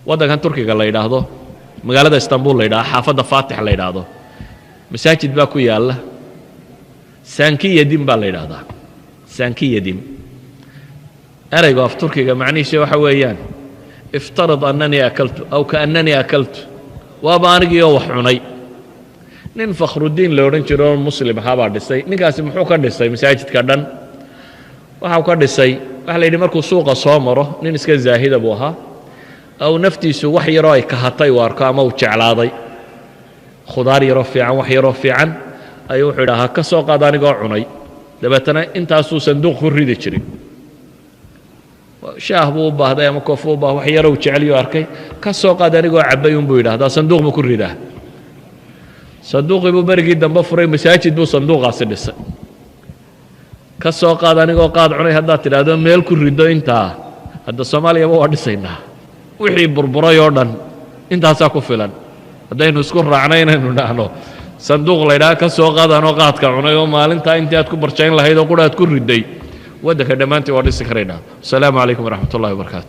Waddankan Turkiga la yidhaahdo, magaalada Istanbul la yidhahdo, xaafadda Faatix la yidhaahdo, masaajid baa ku yaalla. Sankiyadim baa la yidhaahdaa. Sankiyadim eraygu af Turkiga macnihiisa waxa weeyaan افترض أنني أكلت أو كأنني أكلت, waaba anigii oo wax cunay. Nin Fakhrudiin la odhan jiro oo Muslim ahaa baa dhisay. Ninkaasi muxuu ka dhisay masaajidka dhan? Waxau ka dhisay, waxaa la yidhi, markuu suuqa soo maro, nin iska zaahida buu ahaa, aw naftiisu wax yaroo ay kahatay uu arko ama uu jeclaaday, khudaar yaroo fiican, wax yaroo fiican ayuu wuxuu idhahaa, "Ka soo qaad anigoo cunay." Dabeetana intaasuu sanduuq ku ridi jiray. Shaah buu u baahday ama koofu u baahday, wax yaroo jecelyuu arkay, "Ka soo qaad anigoo cabbay," unbuu yidhahdaa, sanduuq buu ku ridaa. Sanduuqii buu berigii dambe furay, masaajid buu sanduuqaasi dhisay. Ka soo qaad anigoo qaad cunay haddaad tidhaahdo, meel ku riddo intaa, hadda Soomaaliyaba waa dhisaynaa. Wixii burburay oo dhan intaasaa ku filan haddaynu isku raacnay inaynu dhahno sanduuq la ydhaha "Ka soo qaad anoo qaadka cunay", oo maalintaa intii aad ku barjayn lahayd oo qura aad ku riday, waddanka dhammaantii waa dhisi karaynaa. Asalaamu calaykum waraxmat ullahi wabarakaatu.